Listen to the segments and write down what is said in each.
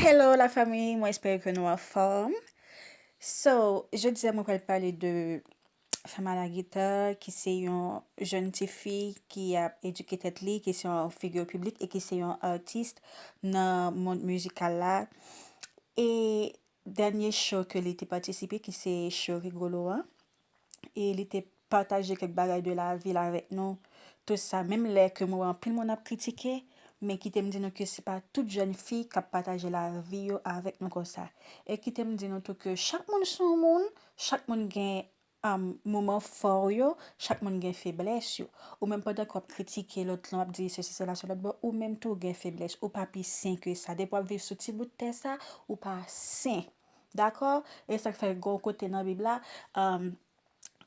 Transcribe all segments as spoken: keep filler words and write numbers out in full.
Hello la fanmi, mwen espere ke nou anfòm. So, jodi a mwen pral pale de Femme à la guitare, ki se yon jèn ti fi ki ap edike tèt li, ki se yon figi piblik e ki se yon atis nan mond mizikal la. E dènye show ke li te patisipe, ki se show Rigolo an, e li te pataje kèk bagay de lavi l avèk nou, tout sa. Menm lè ke mwen wè anpil moun ap kritike, men kite m di nou ke se pa tout jèn fi k ap pataje lavi yo avèk nou konsa. E kite m di nou tou ke chak moun se yon moun, chak moun gen, um, moman fò yo, chak moun gen feblès yo. Ou menm pandan ke w ap kritike lòt lan, w ap di sesi, sela, sou lòt bò, ou menm tou ou gen feblès. Ou pa pi sen ke sa. Depi w ap viv sou ti bout tè sa, ou pa sen. Dakò? E sa k fè gen yon kote nan Bib la, um,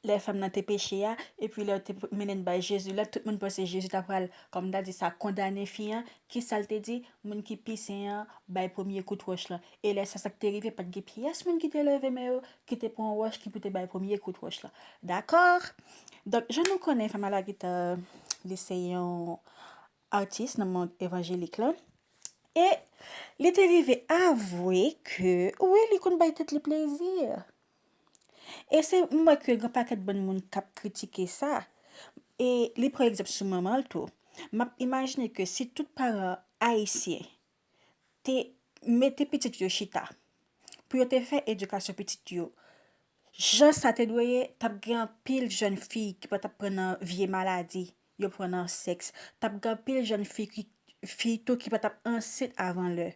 lè fanm nan te peche a, epi lè yo te mennen l bay Jezi, lè tout moun panse Jezi ta pral, kòm m ta di sa, kondane fi an, ki sa l te di? Moun ki pi sen an, bay premye kout wòch lan. E lè sa, sa k te rive, pa t gen pyès moun ki te leve men yo, ki te pran wòch, ki pou te bay premye kout wòch lan. Dakò? Donk, jan nou konnen, Femme à la guitare, li se yon atis nan mond evanjelik lan. E li te rive avwe ke, wi, li konn bay tèt li plezi. E se, m wè ke gen pakèt bann moun k ap kritike sa. E li pran egzanp sou manman l tou. M ap imajine ke si tout paran ayisyen te mete pitit yo chita pou yo te fè edikasyon pitit yo jan sa te dwe ye, t ap gen anpil jèn fi ki pa t ap pran nan vye maladi yo pran nan sèks. T ap gen anpil jèn fi ki, fi tou ki pa t ap ansent avan lè.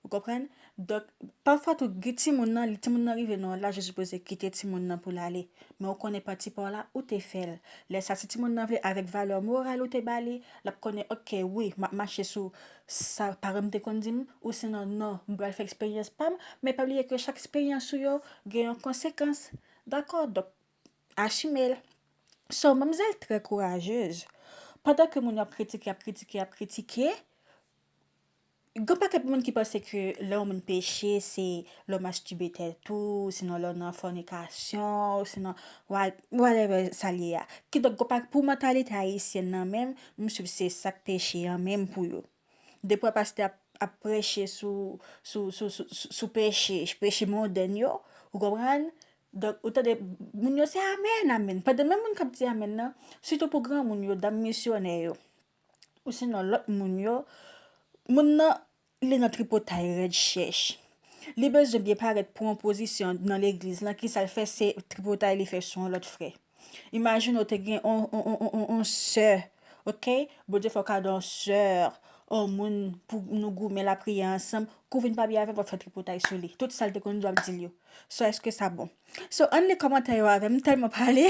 Ou konprann? Donk, pafwa tou, gen timoun nan, li, timoun nan rive nan yon laj, yo sipoze kite timoun nan pou l ale. Men ou konnen pati pa w la, ou te fè l. Lè sa, si timoun nan vle, avèk valè moral ou te ba li, l ap konnen, oke, wi, m ap mache sou sa paran m te konn di m, ou sinon, non, m pral fè eksperyans pa m, men pa bliye ke chak eksperyans ou yo gen yon konsekans. Dakò? Donk, asime l. So, manmzèl trè kourajez. Pandan ke moun yo ap kritike, ap kritike, ap kritike, gen pakèt moun ki panse ke lè yon moun peche, se lè w mastibe tèt ou, sinon lè w nan fònikasyon, sinon wa-, whatever sa l ye a. Kidonk, gen pa-, pou mantalite ayisyèn nan menm, m swiv se sa k peche an menm pou yo. Depi w wè pastè ap, ap preche sou, sou, sou, sou, sou, sou peche, peche modèn yo, ou konprann? Donk, ou tande moun yo se amèn, amèn. Pandan menm moun k ap di amèn nan, sitou pou granmoun yo, dam misyonè yo, ou sinon lòt moun yo, moun nan, li nan tripotay rèd chèch. Li bezwen byen parèt pou yon pozisyon nan legliz lan, ki sa l fè, se tripotay li fè sou yon lòt frè. Imajine w te gen on, on, on, on, on, on sè, oke? Bondye fè w kado on sè, on moun pou nou goumen lapriyè ansanm, kou vin pa byen avè l, w ap fè tripotay sou li. Tout sa l te konn di w ap di l yo. So, èske sa bon? So, ann li kòmantè yo avè m, m tèlman pale.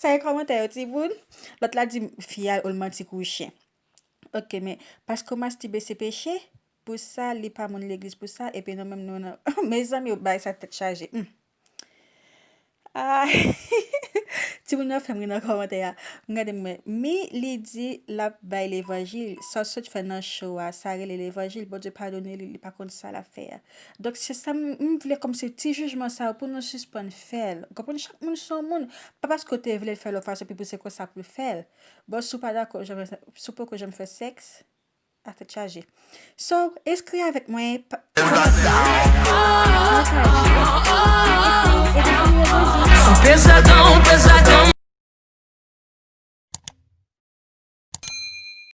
Sa e kòmantè yo, timoun. Lòt la di m, fi a, ou l manti kou chen. Oke, men paske w mastibe se peche? Pou sa, li pa moun legliz pou sa, epi nou menm nou nan. Mezanmi, ou bay sa tèt chaje. Hmm. Ah. Timoun yo fè m ri nan kòmantè a. M gade m wè. Mi li di l ap bay levanjil. Sa w sot fè nan show a, sa rele levanjil. Bondye padone li, li pa konn sa l ap fè a. Donk, se sa m, m vle kòmsi ti jijman sa yo pou nou sispann fè l. Ou konprann? Chak moun se yon moun. Pa paske w te vle l fè l yon fason, epi pou se konsa pou l fè l. Bon, si w pa dakò, janm, si w poko janm fè sèks, a tèt chaje. So, enskri avèk mwen. Pa-, Sou pye Satan, pye Satan.